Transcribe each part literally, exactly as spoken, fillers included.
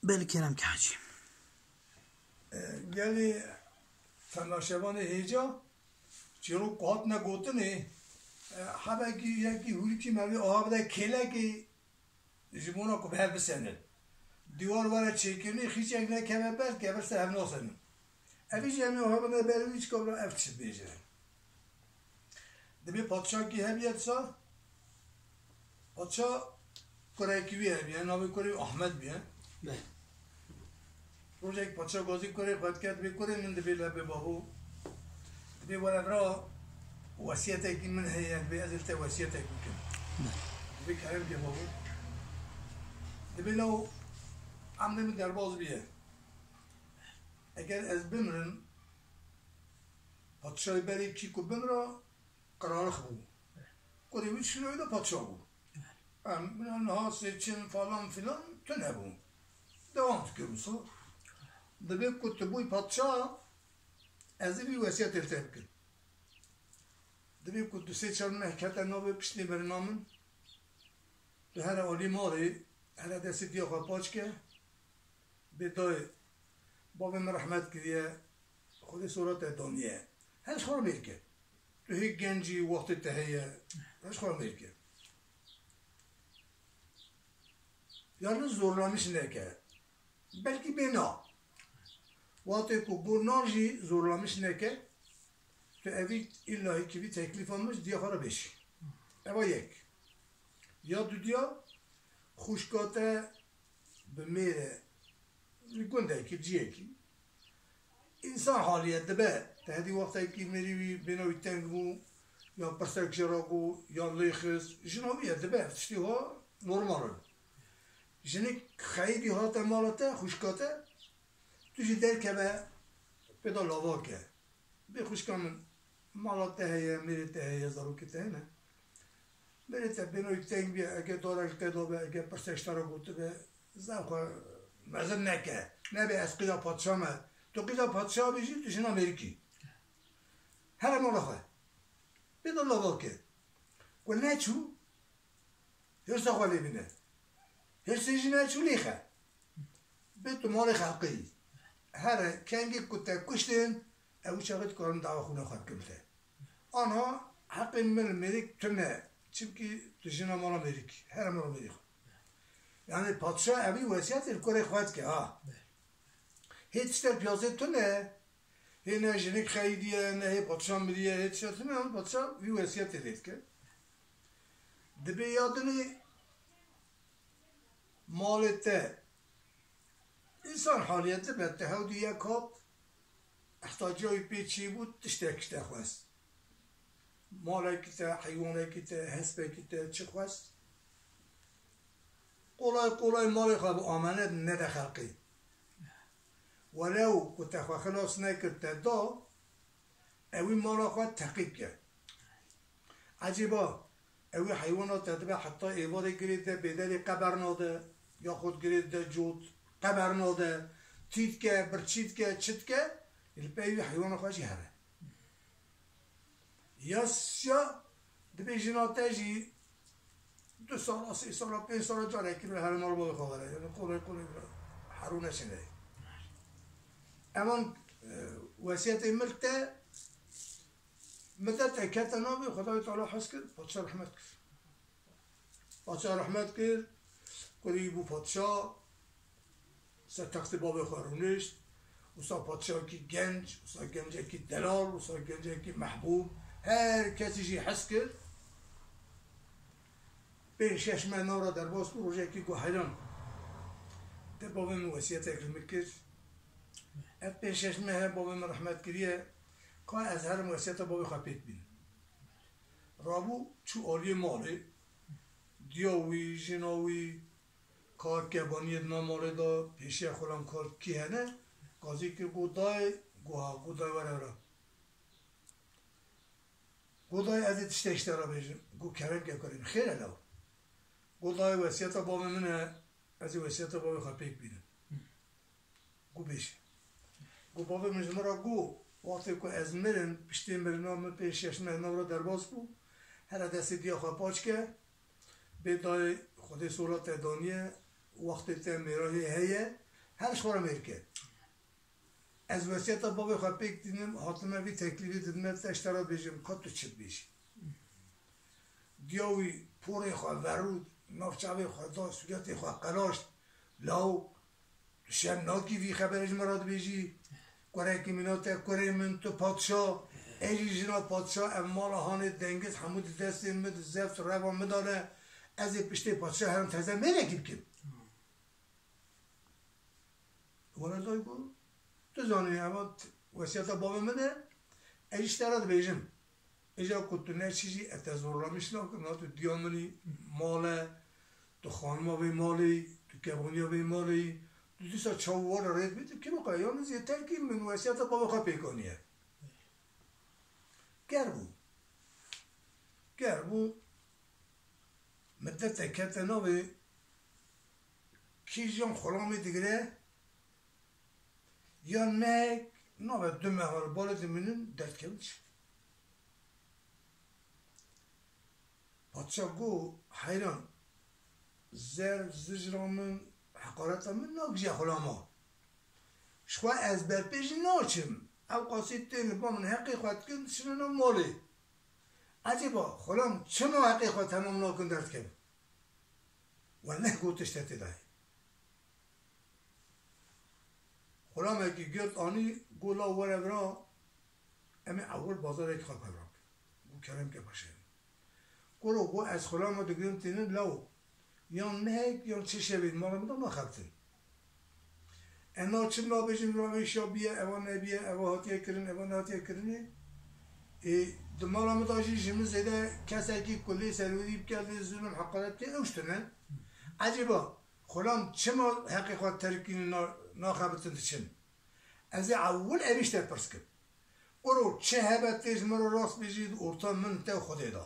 Belê kerem ke hecî. E, gelê temaşevanê hêja, çîrok ku hatine gotinê, e, hebekî yekî hûrikî me vê aha bide kêlekê ji bona ku bi hev bisenin. Dîwar were çêkirinê, xîçek nekeve ber, kevir ser hev nasenin. Evî jî em ê aha bide ber wî, çika bila ev tişt bêje. Dibê padşahkî hebiye disa, padşah kurekî wî hebiye, navê kurê wî Ahmed biye. Ne. Rojek padşah gazî kurê xwe dike, dibê kurê min dibê le bê bavo. Dibê were vira wesiyetekî min heye, dibê ez ê li te wesiyetek bikim. Ne. Dibê kerem ke bavo. Dibê law emrê min derbas biye. Eger ez bimirim, padşahê berê kî ku bimra, qiralix bû. Kurê wî şiroyê de padşah bû. Em, niha seçim falan filan tune bû. Dewam dikir wisa. Dibê ku tu bûyî padşah, ez ê vî wesiyetê li te bikim. Dibê ku du sê çar meh kete navê piştê mirina min, tu here alî malê, here destê diya xwe paç ke, bê dayê, bavê min rehmet kiriye, Xwedê sora te daniye. Her ji xwe re mêr ke. Tu hê genc î, wextê te heye. Her ji xwe re mêr ke. Yanî zorlamiş neke. Belkî bê na. Wextê ku bû nan jî zorlamiş neke. Tu evî îlla hikî vî teklîfa min ji diya xwe re bêjî. Eva yek. Ya dudiya, xwişka te bi mêr e, li gundekî, ciyekî. Însan haliye dibe, te hedî wextekî mêrî wî, bêna wî teng bû, ya pirsek ji re got, ya lê xist, jina wî ye, dibe, ev tiştê wa normal in. Jinik xeyidî hate mala te, xwişka te, tu jî derkeve, pê de lava ke. Bê xwişka min, mala te heye, mêrê te heye, zarokê te hene. Mêrê te bêno teng bî, eke darek te dabe, eke pirsek ji te re gotibe, zaf xwe mezin neke. Nebe ez qîza padşa me. Tu qîza padşa bî jî, tu jina mêrikî. Here mala xwe. Bê de lava ke. Ku neçû, Hirsa xwe lê bîne. Hirsê jî neçû lê xe. Bê tu malê xelqî. Here kengê ku te kuştin, ew çaxê dikarin dawa xwîna xwe bikin te. Ana heqê min mêrik tune. Çimkî tu jina mala mêrik. Here mala mêrik xwe. Yani padşa evî wesiyetê li kurê xwe dike ha. Hê tiştek piyazê tune. Hê ne jinik xeyîdiye, ne hê padşa miriye, hê tiştek tune, padşa vî wesiyetê lê dike. Dibê ya dinê malê te, însan haliyet dibe, te hewdî yek hat, ihtiyaca wî pê çêbû, tiştek ji te xwest. Malekî te, heywanekî te, hespekî te, çi xwest. Qolay qolay malê xwe bi amenet nede xelqê. Welew ku te xwe xilas nekir, te da, ewî mala xwe teqî bike. Ecêba, ewî heywana te dibe heta êvarê girê de bêderê qeber nade, yaxud girê de cot qeber nade, tî dike, birçî dike, çi dike, li pey wî heywana xwe jî here. Ya, ya, dibê jina te jî du sala, sê sala, pênc sala carekî li herê mala bavê xwe were. Yani qolay qolay bira herû neçine. Eman, e, wesiyetê min te, min te te kete navê, Xwedayê Teala hez kir, padşa rehmet kir. Padşa rehmet kir, kurî bû padşa, ser textê bavê xwe rûnişt, wisa padşahekî genc, wisa gencekî delal, wisa gencekî mehbûb, her kesî jî hez kir. Pênc şeş meh nav re derbas bû, rojekî got, heyran, te bavê min wesiyetek li min kir. Ev pênc şeş meh he bavê min rehmet kiriye, ka ez herim wesiyeta bavê xwe pêk bînim. Rabû çû aliyê malê, diya wî, jina wî, ka kebaniyê di nav malê de, pêşiya xulam kar kî hene, gazî kir, got, dayê, got, ha, got, dayê, were, were. Got, dayê, ez ê tiştek ji te re bêjim. Got, kerem ke kurê min, xêr e law. Got, dayê, wesiyeta bavê min e, ez ê wesiyeta bavê xwe pêk bînim. Got, bêje. Got, bavê min ji min re got, wextê ku ez mirim, piştê mirina min pênc şeş meh nav re derbas bû, here destê diya xwe paç ke, bê dayê, Xwedê sola te daniye, wextê te mêra hê heye, Her ji xwe re mêr ke. Ez wesiyeta bavê xwe pêk tînim, hatime vî teklîfê didime, te ji te re dibêjim, ka tu çi dibêjî? Diya wî porê xwe verût, nav çavê xwe da, sûretê xwe qelaşt, law, tu şerm nakî vî xeberê ji min re dibêjî? Kurekî mîna te, kurê min, tu padşa, ez jî jina padşa, ev mala hanê dengiz hemû di destê min, di zeft reva min de ne, ez ê piştê padşa herim teze mêrekî bikim. Wele dayko, tu zanî, eva t-, wesiyeta bavê min e, ez ji te re dibêjim. Îja ku tu neçî jî, ez te zorlamîş nakim, na tu diya min î, mal e, tu xanima vê malê yî, tu kevaniya vê malê yî, tu dîsa çawa were rê dibî, tu kî bixwe, yalnız yeter ki min wesiyeta bavê xwe pêk aniye. Ker bû. Ker bû. Midete kete navê kîjan xulamê digire, yan mehek navê du meha li balê dimînin derdkevin çi. Padşa got, heyran, zer, zijra min, heqareta min nagijiya xulama. Ji xwe ez berpê jî naçim. Ew qasî tên li ba min heqê xwe dikin, diçine nav malê. Ecêba, xulam çima heqê xwe temam nakin derdikevin? Weleh got tişt tê de ye. Xulamekî girt anî, got, law were vira, em ê ewil bazarekî xwe pevra bikin. Got, kerem ke paşê min. Kuro got, ez xulama digirim tênin law. Yan mehek, yan çi şevê mala min de naxebitin. Em na çi nabêjin, navê şa biye, eva nebiye, eva hatiye kirin, eva nehatiye kirinê. Ê, di mala min de jî ji min zêde kesekî ku lê serwerî bike, lê zulm, heqaret bike, ew ji tune. Ecêba, xulam çima heqê xwe terikînin na-, naxebitin diçin? Ez ê ewil evî ji te pirs kim. Kuro çi hebe tê ji min re rast bêjî, di orta min te û Xwedê de.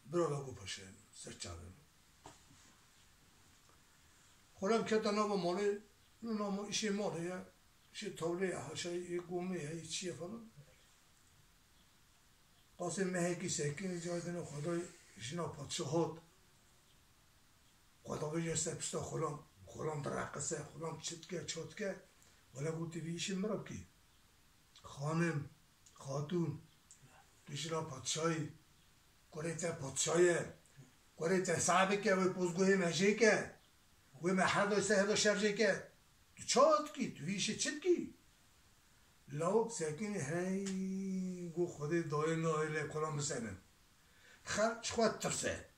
Bira ve ku paşê min, ser çavê min. Xulam kete nava malê, nû nava îşê malê ye, îşê tawlê ye, haşayê ê gomê ye, ê çi ye falan. Qasê mehekî sekînî cayê dine xwedayê jina padşa hat. Xwedavê jê ser pişta xulam, xulam direqise, xulam çi dike, ça dike. Wele gotî vî îşê min re bikî. Xanim, xatûn, tu jina padşayî, kurê te padşa ye, kurê te sae bike, wê pozguhê me jê ke, wê me her do ser hevda şer jê ke. Tu ça dikî? Tu vî îşê çi dikî? Lawik sekînî hey, got Xwedê dayê nayê lê kolan bisenin. Xelk ji xwe ditirse.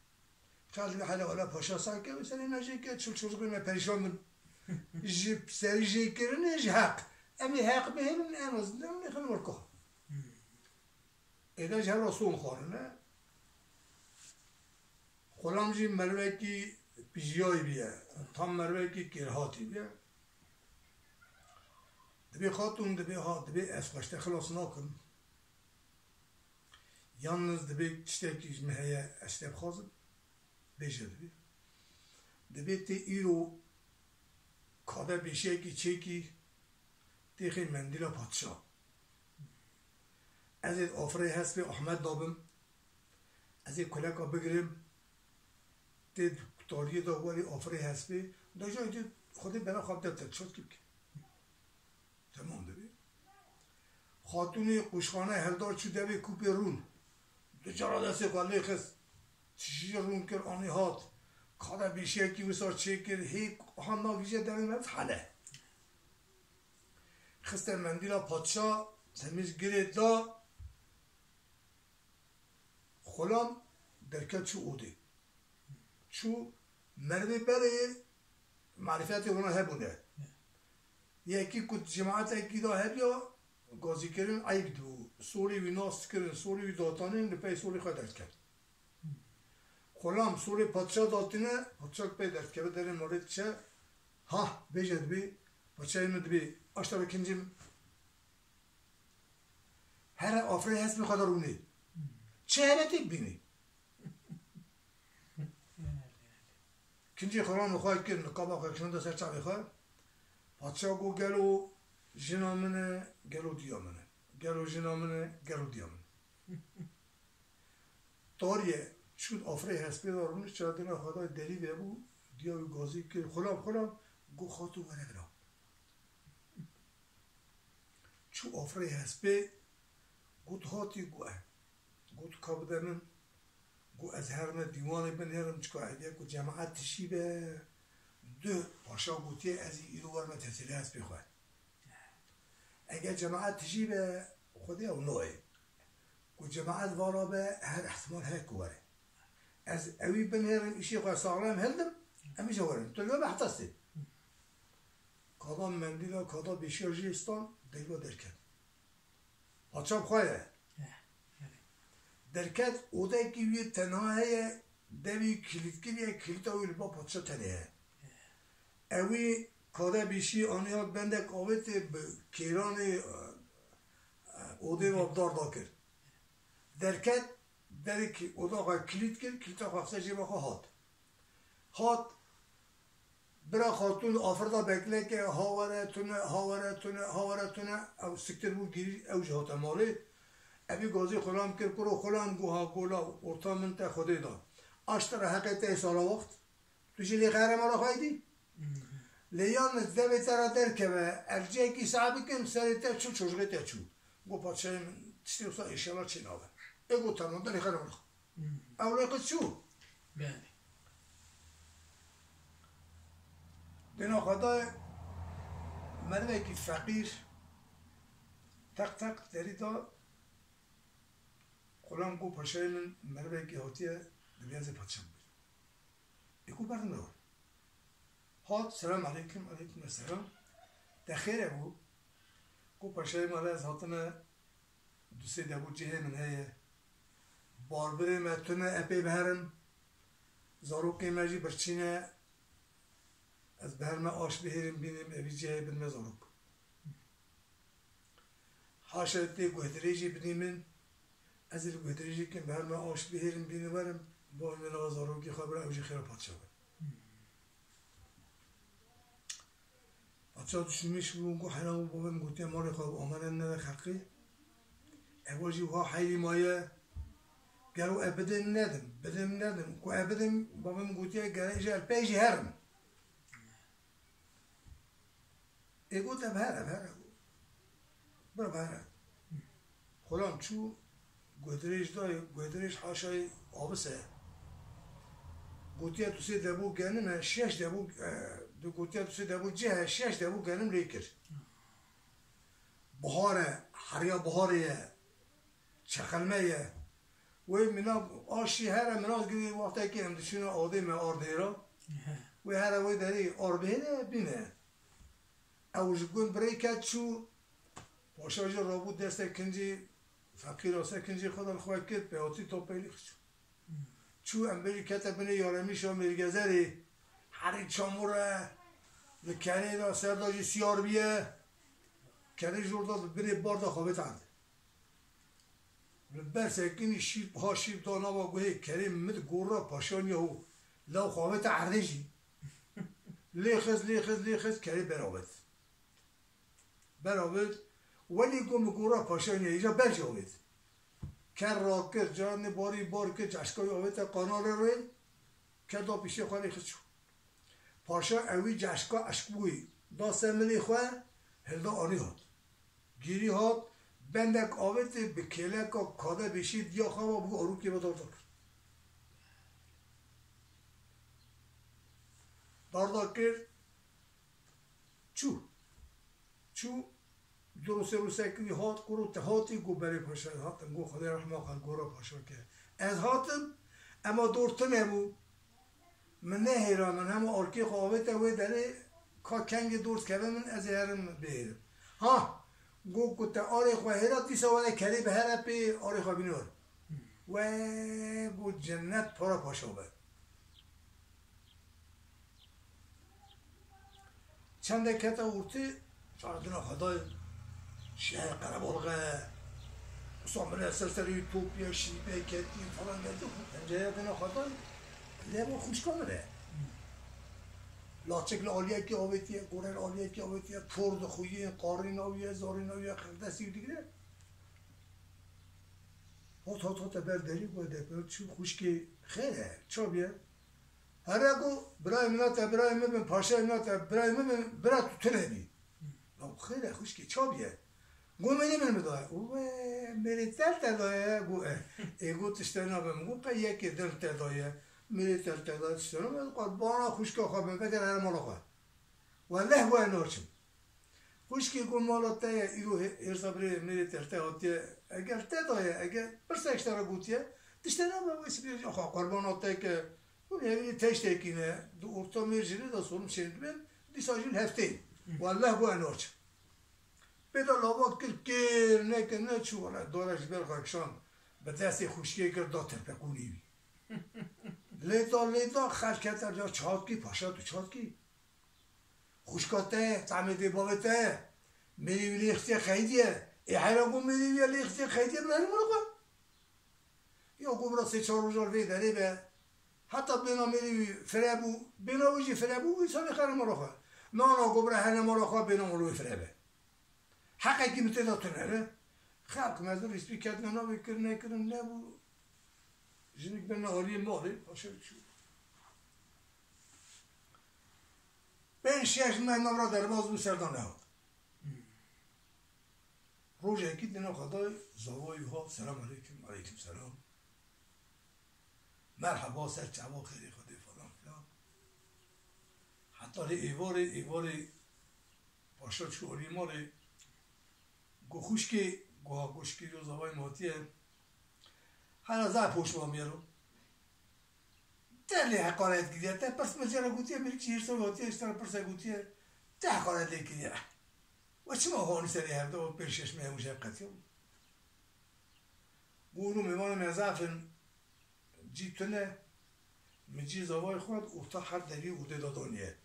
Xelk li hele wele paşa sar ke, wê serê me jê ke, çil çocukê me perîşan bin. Ji serî jê kirinê ji heq. Em ê heq bihêlin, en azından em nêxin wirko. Êde ji hev re son xwarine. Xulam jî mervekî pijiyayî bûye. Tam mervekî kêrhatî bûye. Dibê xatûn, dibê ha, dibê ez xwe ji te xilas nakim. Yalnız dibê tiştekî ji min heye ez ji te bixwazim. Bêje dibê. Dibê tê îro kade bêşiyekî çêkî têxê mendîla padşa. Ez ê afirê hespê Ahmet dabim. Ez ê kuleka bigirim. Tê tariyê de werî afirê hespê. Deja dî Xwedê bela xwe bide te çot kî bike. Temam dibê. Xatûnê qûşxane heldar çû devê kûpê rûn. Du cara destê xwe lê xist. Tişî rûn kir, anî hat. Kade bêşiyekî wisa çêkir, hê han nagije devê me hele. Xiste mendîla padşa, temîz girê da, xulam derket çû odê. Çû merivê berê marîfetê wana hebûne. Yekî ku cemaetekî da hebiya, gazîkirin eyb dibû. Sorê wî nas dikirin, sorê wî datanîn, li pey sorê xwe derdiket. Xulam sorê padşa datîne, padşa li pey derdikeve derê malê diçe. Hah, bêje dibê, padşayê min dibê, aşta ve kincê min. Here afirê hespê xwe de rûnê. Çi here tê bînî? Kincê xulamê xwe kir, niqaba xwe kişande ser çavê xwe. Padşa got, gelo jina min e, gelo diya min e. Gelo jina min e, gelo diya min e. Tarî ye, çû afirê hespê de rûnî, çadina xwe da derî vebû, diya wî gazî kir, xulam, xulam, Got, "Xatû were vira." Çû afirê hespê, got, "Hatî?" Got, "E." Got, "Ka bide min." Got, "Ez herime dîwanê binêrim, çika eger ku cemaet tijî be, duh paşa gotiye ez î îro werime tesîlê hespê xwe. Eger cemaet tijî be, Xwedê ew nayê. Ku cemaet vala be, her ihtimal heye ku were. Ez ewî binêrim, îşê xwe saxlem hildim, em îja werin. Tu li we behtas tê." Kada mendîla, kada bêşiya jê stan, dengla derket. Paça bi xwe ye. Derket, odekî wî tenha heye, devî kilîtkirî ye, kilîta wî li ba paça tenê heye. Ewî kada bêşî anî hat bendek avêtê bi kêranê, e, e, odê ve dar dakir. Derket, derê ki oda xwe kilît kir, kilîta xwe xiste cêba xwe hat. Hat, bira xatûn afir da bekleke, ha were tune, ha were tune, ha were tune, ew siktir bû girî, ew jî hate malê. Evî gazî xulam kir, kuro xulam, got, "Ha gola orta min te Xwedê da. Aş te re heqê te sala wext." Tu jî lê xeyre mala xwe dî? Lê yalnız devê te re derkeve, ez cihekî sax bikim, serê te çû, çocuğê te çû. Got, "Paçayê min, tiştê wisa înşallah çê nabe." Ê got, "Tamam, de lê xeyre mala xwe." Ew lê xwe çû. Belê. Dêna xwe dayê merivekî feqîr, teq teq derî da, xulam got, "Paşayê min, merivekî hatiye, divê ez ê padşah bibînim." Ê ku berdim re. Hat, "Selam aleykum." "Aleykum selam." "Te xêr e?" bû. Got, "Paşayê mala ez hatime, du sê debû cihê min heye. Barbirê me tune, epê biherim. Zarokê me jî birçî ne. Ez biherime aş bihêrim bînim, evî cihê bidime zarok." Haşa tê guhdirêjê bidî min, ez ê li guhdirêjê kim, bi herme aş bihêrim bînim werim, bavê min ava zarokê xwe bira, ew jî xêra padşa be. Padşa duşimîş bû, got, "Hela û bavê min gotiye malê xwe û amere nede xelqê. Ewa jî wiha heyrî maye, gero e bidin nedim, bidin nedim. Ku e bidim, bavê min gotiye, gere îja li pey jî herim." Ê got, "Ev here, ev here." Bira, ev here. Xulam çû, guhdirêj dayê, guhdirêj haşayê avise. Gotiye, "Tu sê debû genim e, şeş debû, e, tu gotiye, tu sê debû cih e, şeş debû genim lê kir." Bihar e, heriya biharê ye. Çeqelme ye. Wê mina aşî here, minas girî wextekî em diçûne odê me ardê ra. Wê here wê derî ar bihêle bîne. Ew ji gund birêk ket çû. Paşa jî rabû deste kincî, feqîra ser kincî xwe de li xwe kir, pêhatî topelî xwe çû. Çû em bêjî kete binê yaremîşa mêrgezerê, herî çamûr e, li kerê de ser de jî siyar bûye, kerê jor de bi binê bar de xavêt erdê. Li ber sekinî şîp, ha şîp da nava guhê kerê, mit gora paşaniya û law xavête erdê jî. Lê xist, lê xist, lê xist, kerê ber avêt. Ber avêt, welî ku min gora paşanî ye, îja ber jî avêt. Ker rakir, caranê barî bar kir, ceşka wî avête qanalê rê, ker da pîşê xwe lê xist çû. Paşa ewî ceşka eşkbûyî da ser milê xwe, hilda anî hat. Gîrî hat, bendek avêtê bi kêleka kade bêşî diya xwe ve bû arûkê ve darda kir. Darda kir, çû. Çû, du rûsê rûsekirî hat, kuro te hatî, got, "Belê paşa, ez hatim." Got, "Xwedê rehma xwe gora paşa ke. Ez hatim, ema dor tune bû. Min nehêra, min hema arkê xwe avête wê derê, ka kengê dor dikeve min, ez ê herim bihêrim." Ha, got, "Ku te arê xwe hêra, dîsa were kerê bihere pê arê xwe bîne were." Wê got, "Cennet para paşa be." Çendek kete ortê, çardina xwe dayê, şehê qerebalix e. Wisa mire ser serî topiye, şîbe ketî falan geldi. Pencereya dina xwe dayê, lê bu xwişka min e. Laçik li aliyekî avêtiye, gore li aliyekî avêtiye, tor dixuye, qarî nawiye, zarî nawiye, qerdesî digire. Hot hot hot ber derî, got, "Depê çû xwişkê xêr e, ça bûye?" Here ku birayê min te, birayê min bin, paşayê min te, birayê min bin, bira tu tune bî. Law xêr e, xwişkê, ça bûye? Go mêrê min min daye. We, mêrê te te daye? Go e. Ê, go tişte nabe. Min go qey yekê din te daye. Mêrê te te daye, tişte nabe. Qurbana xwişka xwe bin, vekir here mala xwe. Weleh we naçim. Xwişkê, go mala te ye, îro hê-, hêrsa birê mêrê te te hatiye. Eger te daye, eger pirsek ji te re gotiye, tişte nabe, wê sibê xwe qurbana te ke. Hûn hevî tiştekî ne, di orta mêr jî ne de sorum şên dibin, dîsa jî hefteyê. Weleh go e naçim. Pê de lava kir, kir, nekir, neçû, wele dare ji ber xwe kişand, bi destê xwişkê kir, da tirpekûnê wî. Lê da, lê da, xelk hete, ya çatkî, paşa tu çatkî. Xwişka te ye, tamê dê bavê te ye. Mêrê wî lê xistiye qeydiye. Ê heyra go mêrê wî lê xistiye qeydiye, bila herî mala xwe. Ya go bira sê çar roja vê derê be. Heta bêhna mêrê wî fire bû, bêhna wî jî fire bû, însanê xêr mala xwe. Na, na, go bira here mala xwe, bêhna mala wî fire be. Heqekî min tê de tune ne. Xelk mezin rîspî ketine navê, kirine, kirin nebû. Jinik bêhna aliyê malê, paşê çû. Pênc şeş meh navra derbaz bû, ser de nehat. Rojekî dina xwe da zavayî hat, selam aleykum, aleykum selam. Merheba, ser çava, xêrê Xwedê falan filan. Heta lê êvarê, êvarê paşa çû alî malê. Go xwişkê, go ha xwişkê yo zavayê min hatiye. Hela zaf poşma miyero. Te lê heqaret kiriye, te pirs min jê re gotiye, mêrik jî hêrsa wî hatiye, ji te re pirse gotiye, te heqaret lê kiriye. We çima hanî serê hevde û pênc şeş meh ew jê qetiya? Go hûn mêvanê me zaf in, cî tune, min cî zavayê xwe orta her derî odê de daniye.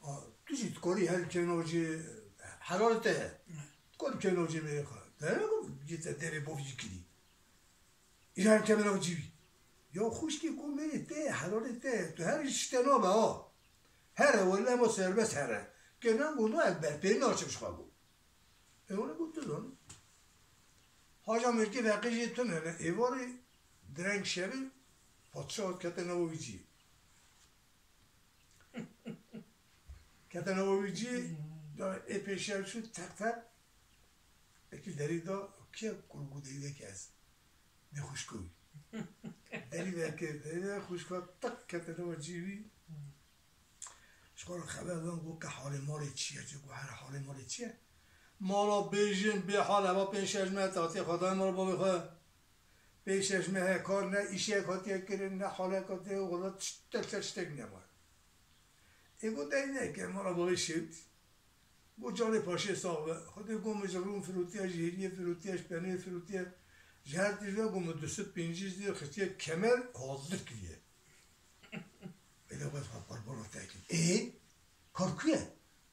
A, tu jî dikarî her kêno jî helal te ye. Dikarî kêno jî mêrê xwe. Dere ku cî te derê bov jî kirî. Îran kemera cî wî. Ya xwişkê, ku mêrê te ye, helalê te ye. Tu her ji te nabe ha. Here, wele ma serbest here. Ke nan go, no, ez berpê naçim ji xwe go. E, wele go, tu zanî. Haja mêrkê veqê jê tune ne. Êvarê direng şevê padşah kete nava wî cî. Kete nava wî cî, da ê pêşiya çû, teq teq, ekî derî da, kê kurgû derî de ke ez. Ne xwişko wî. Derî de ke, derî de xwişka teq kete nava cî wî. Ji xwe re xeber dan, got ke halê malê çi ye, çi got, here halê malê çi ye? Mala bêjin bê hal, eva pênc şeş meh tatiyê xwe dayê mala bavê xwe. Pênc şeş meh e kar ne îşek hatiye kirin, ne halek hatiye, wela tiştek ser tiştek nemaye. Ê got, dey neke, mala bavê şewt. Got, canê paşê sax be. Xwedê got, min ji rûn firotiye, ji hêliyê firotiye, ji penê firotiye. Ji her tişt ve got, min du sed pêncî zêr xistiye, kemer hazir kiriye. Ê de xwe qurbana te kim. Ê, kar ku ye?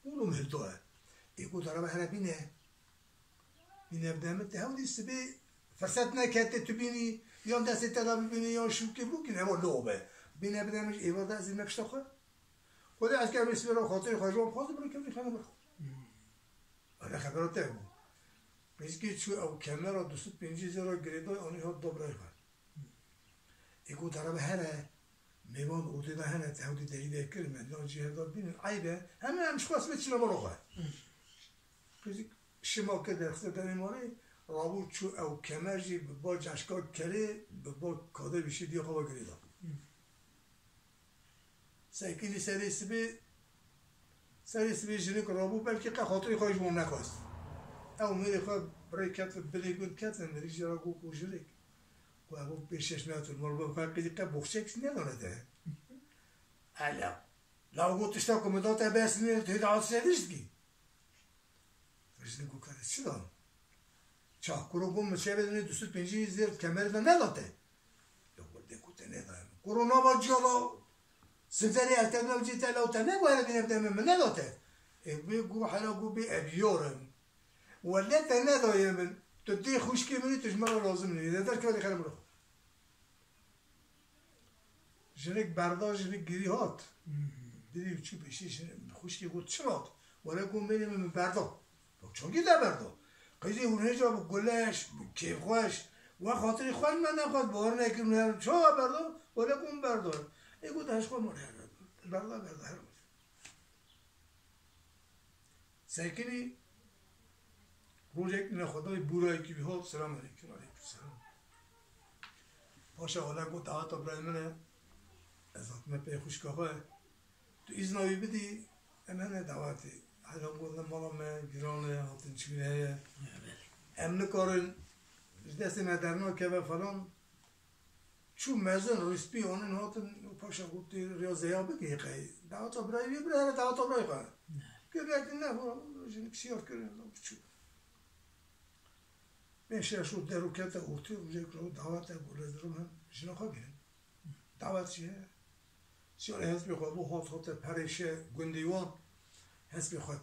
Got, min hevda ye. Ê got, araba here bîne. Bîne bide min, te hewdî sibê firset nekete tu bînî, yan destê te de bibînî, yan şûkê bûkî, ne, eva lo be. Bîne bide min, êva de ez ê me pişta xwe. Xwedê ez kevnî sibê re xatirê xwe ji wan bixwazim, biro kevnî xwe min bixwe. Wele xebera te bû. Qîzikê çû ew kemera du sed pêncî zêra girêdayî anî hat da birayê xwe. Ê got, araba here, mêvan odê de hene, te hewdî derî de kir, me dinan cî hevda bînin, eyb e, heme em ji xwe sibê çine mala xwe. Qîzik şima kir derxiste derê malê, rabû çû ew kemer jî bi ba ceşka kerê, bi ba kadê bişî diya xwe girêda. Sekînî serê sibê, serê sibê jinik rabû, belkî qe xatirê xwe ji wan nexwest. Ew mêrê xwe bi rê ketin, binê gund ketin, mirî jê re got ku jinik, ku ev pênc şeş meh tu mal, xwe qîzî qe boxçek jî nedane te. Ela. Law got tişta ku min da te bes nîne, tu hê de hat şevî jî dikî. Jinik got, kare çi da? Çax kuro got, min şevê de du sed pêncî zêr kemerê de neda te? Ya got, de got, te nedaye min. Kuro nava ciya la, sincerê ez te nava cî te la, te ne were bîne bide min, min neda te. Ê bê got, hela got, bê ez biyarim. Wele te nedaye min. Tu dê xwişkê min î, tu ji min re lazim nî. De derkeve dê xere min re xwe. Jinik berda, jinik girî hat. Hmm. Birî û çû pêşî jinik, xwişkê got, çi hat? Were got, mêrê min, min berda. Bak, çankî te berda. Qîzê hûn hêja bi guleş, bi kêfxweş, we xatirê xwe me nexwest, bawer nekirin, her çawa berda, Wele bûn berda. Ê got, "Heş xwe malê here." Berda, berda, her xwe. Sekinî rojek nîne xwe dayî bûrayekî wî hat, "Selam eleykum." "Eleykum selam." Paşa wele got, "Daweta birayê min e. Ez hatime pey xwişka xwe. Tu îzna wî bidî, em hene dawetê." Hela got, "Ne mala me giran e, hatin çûyîn heye. Em nikarin, ji destê me dernakeve falan." Çû mezin rîspî anin hatin û paşa gotê, "Rêya zeya bigihî qey. Daweta birayê wî bira, here daweta birayê xwe." Kir, ne, ne, jinik şiyar kir, çû. Pênc şeş roj derû kete ortê, rojek roj dawet e, got, "Lez dirim hem jina xwe girim." Dawet jî heye. Şiyarê hespê xwe bû, hat, hate perê şe gundê wan. Hespê xwe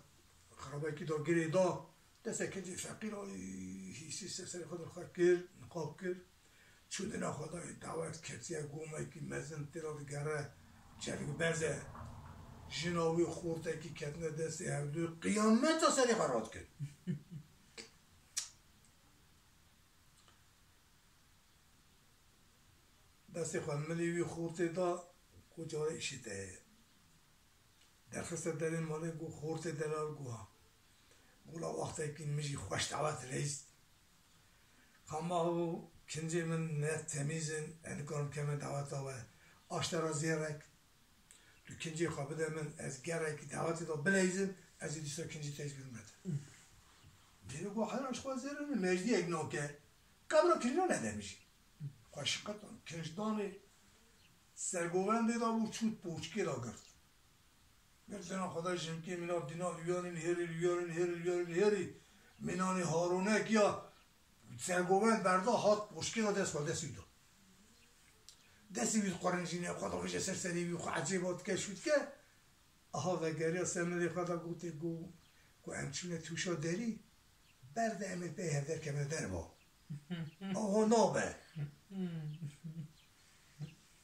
xirabekî da, girê da. Destê kincê feqîr a, hîsî ser serê xwe de xwe kir, niqab kir. Çû dina xwe dayê dawet, ketiye gomekî mezin têra digere, çelik bez e. Jina wî xortekî ketine destê hevdû, qiyameta serê xwe rat kir. Destê xwe milê wî xortê da, got, "Cara îşê te heye." Derxiste derê malê, got, "Xortê delal." Got, "Ha." Got, "La wextekî min jî xweş dawet reîs. Xema û kincê min ne temîz in, ez nikarim keme daweta we. Aştera zêrek, tu kincê xwe bide min, ez gerekî dawetê de bileyzim, ez ê dîsa kincê te jî bidim te." Dêrê got, "Hela ji xwe zêrin, mêjdiyek nake. Qebra kirîna nedemijî." Xwe şiqetan, kinc danê sergovendê de bû, çû poçkê de girt. Girt dina xwe da jinkê mîna dîna lûyanîn hêrî, lûyanîn hêrî, lûyanîn hêrî. Mînanê harûnek ya sergovend berda hat poçkê de dest xwe destî da. Destê wî diqurincîne, xwe davêje ser serê wî, xwe ecêba dike, şû dike. Aha vegeriya ser milê xwe de gotê, got, ku em çûne tûşa derî, ber de em ê pey hevder keme derva. Awa nabe.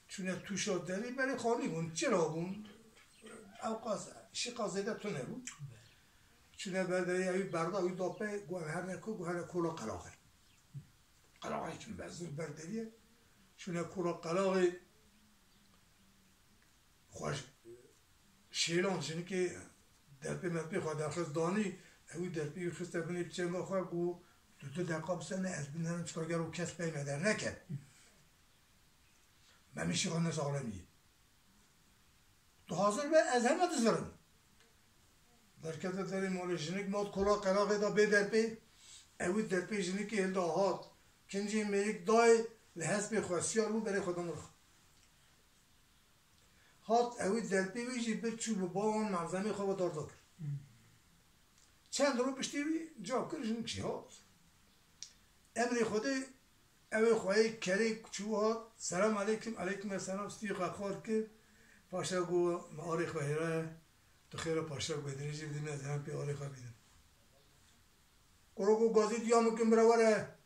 Çûne tûşa derî, berê xanî bûn, çira bûn. Ew qas, şiqa zêde tune bû. Çûne ber derî, ew berda, wî da pey, got, "Em her ne ku," got, "Here kola qelaxê." Qelaxê çûn bezir ber derî ye. Çûne kola qelaxê, xwe şêlan jinikê derpê merpê xwe derxist danî, ewî derpê wî xiste binê piçenga xwe, got, "Tu du deqa bisene, ez binerim, çika gero kes pey me derneke. Me mişî xwe nesaxlemî. Tu hazir be, ez heme dizirim." Derkete derê malê, jinik mat kola qelaxê da bê derpê, ewî derpê jinikê hilda hat. Kincê mêrik dayê li hespê xwe siyar bû, berê xwe da mirxa. Hat ewî derpê wî jî bir çû bi bawan malzemê xwe ve darda kir. Çend roj piştî wî cav kir, jinik jî hat. Emrê Xwedê ewê xweyê kerê çû hat, "Selam aleykum." "Aleykum selam." Stûyê xwe xwar kir. Paşa got, "Me arê xwe hêra ye. Tu xêra paşa got, dirêjî bidî min, ez herim pê arê xwe bînim." Kuro got, "Gazî diya min kim bira were."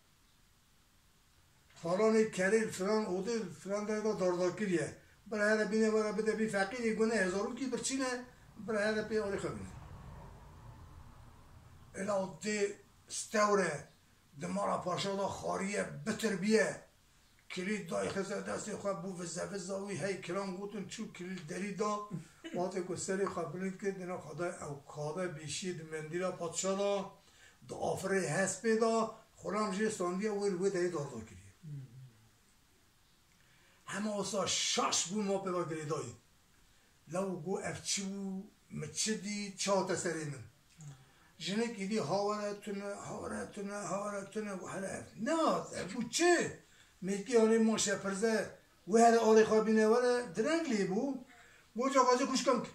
Falanê kerê li filan odê, li filan derê de darda kiriye. Bira here bîne were bide vî feqîrê, gune hezarokî birçîne, bira here pê arê xwe bîne. Ela dê stewre di mala paşa de xariye, bitir biye. Kilî dayê xiste destê xwe, bû vize viza wî, hey kiran gotin, çû kilî derî da. Wextê ku serê xwe bilind kir, dina xwe da ew kabe bîşî di mendîla padşa da. Di afirê hespê de xulam jê standiye, wê li wê derê darda kiriye. Hema wisa şaş bû, ma pê ve girêdayî. Law got, "Ev çi bû? Min çi dî? Çi hate serê min?" Jinik êdî hawere tune, hawere tune, hawere tune, got, "Hele ev nehat, ev bû çi?" Mêrkê anî ma şepirze, wê here arê xwe bîne were, direng lê bû. Got, "Ca gazê xwişka min kir."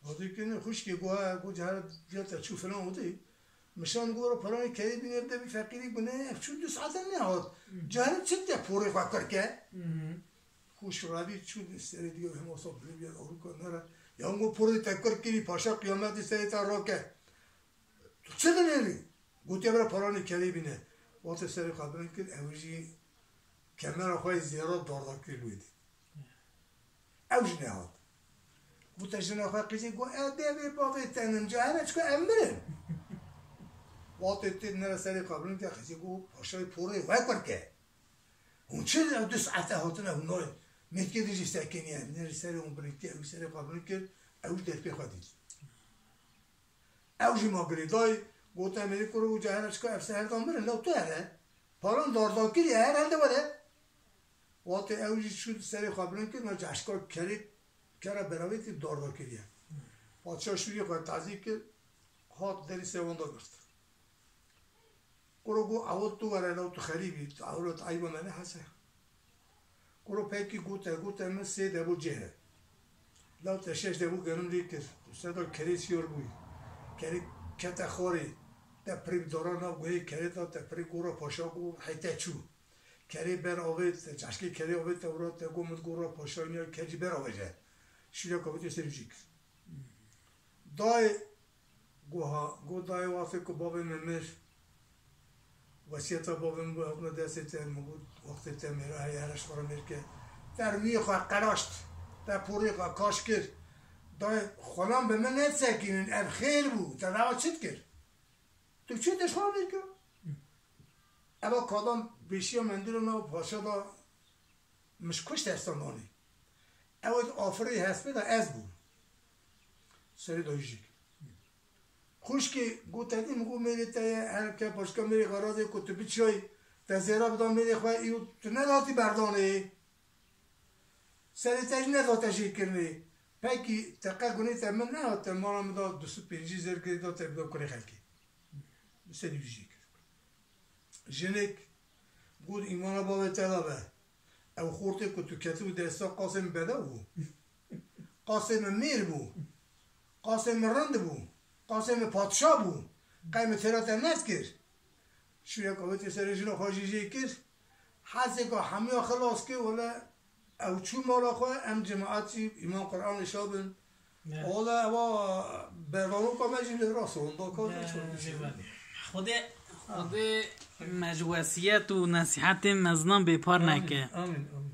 Hatî kene xwişkê got, he, got, "Cahil diya te çû filan odê." Mişan got, "Paranê kerê bîne bide vî feqîrî." Got, "Ne, ev çû du saete nehat. Cahil çi te porê xwe kir ke?" Xwişk rabî çû serê diya hema wisa bilind bûye, Ewropa nere. Ya got, "Porê te kir kirî, paşa qiyametê serê te rake." "Tu çi dinêrî?" Gotiye, "Bira paranê kerê bîne." Wextê serê xwe bilind kir, ew jî kemera xwe yê zêra darda kir li wê dî. Ew jî nehat. Gote jina xwe qîzê, got, "Ez devê bavê te nim, ca here çiko em mirin." Wextê tê nere serê xwe bilind kir, qîzê got, "Paşayê porê we kur ke." Hûn çi ew du saete hatine hûn nayên? Mêtkê din jî sekiniye. Nêrî serê hûn bilind kir, ew serê xwe bilind kir, ew jî destpê xwe dît. Ew jî ma girêdayî, gote, Mêrî kuro û cahera çika ev ser herdan mirin, lew tu here. Paran darda kiriye, her herde were. Watê ew jî çû serê xwe bilind kir, na caşka kerê, kera beravê tê darda kiriye. Padşah şûrî xwe tazî kir, hat derî ser wan da girt. Kuro got, ew tu were, lew tu xerîbî, tu ewro tu eyba me nehese. Kuro pekî gote, gote min sê debû cêre. Lew te şeş debû genim lê kir. Tu seda kerê siyar bûyî. Kerê kete xwarê. Te pirî bi dara nav guhê kerê da, te pirî gora paşa got, hey te çû. Kerê ber avêt, te çaşkê kerê avêt, te ura te got, min gora paşa niya, ker jî ber avêje. Şûrek avêt û serî jî kir. Dayê Goha, got, dayê, wextê ku bavê min mir, wesiyeta bavê min bû, hatime destê te, min got, wextê te mir, hey, here ji xwe re mêr ke. Te rûyê xwe qeraşt, te porê xwe kaş kir. Dayê, xulam bi min nedisekînin, ev xêr bû, te dawa çi dikir? Tu çi te ji xwe re mêr kir? Eva kadam pêşiya mendilo nav paşa da min ji kuşt destan danê. Ew ê afirê hespê de ez bûm. Serê dayî jî. Xwişkê got, te dî min got mêrê te ye, her ke paşka mêrê xwe razê ku tu biçiyayî, te zêra bida mêrê xwe, îro tu nedatî berdanê. Serê te jî nedate jêkirinê. Pekî te qe gunê te min nehat, te mala min da du sed pêncî zêr girê da te bida kurê xelkê. Bi sedî jêkir. Jinik got, îmana bavê te da be. Ew xortê ku tu ketibû desta qasê min bedew bû. Qasê min mêr bû. Qasê min rind bû. Qasê min padşa bû. Qey min têra te nedikir. Şûrek avêtê serê jina xwe jî jê kir. Hesê ku hemiya xilas kir, wele ew çû mala xwe, em cemaet jî îman Qur'an li şa bin. Ne. Ola ewa bervaroka me jî li rast onda kar Ne, ne ne, çor. Xwedê, Xwedê me ji wesiyet û nesîhetên meznan bêpar Amîn, neke. Amîn, amîn.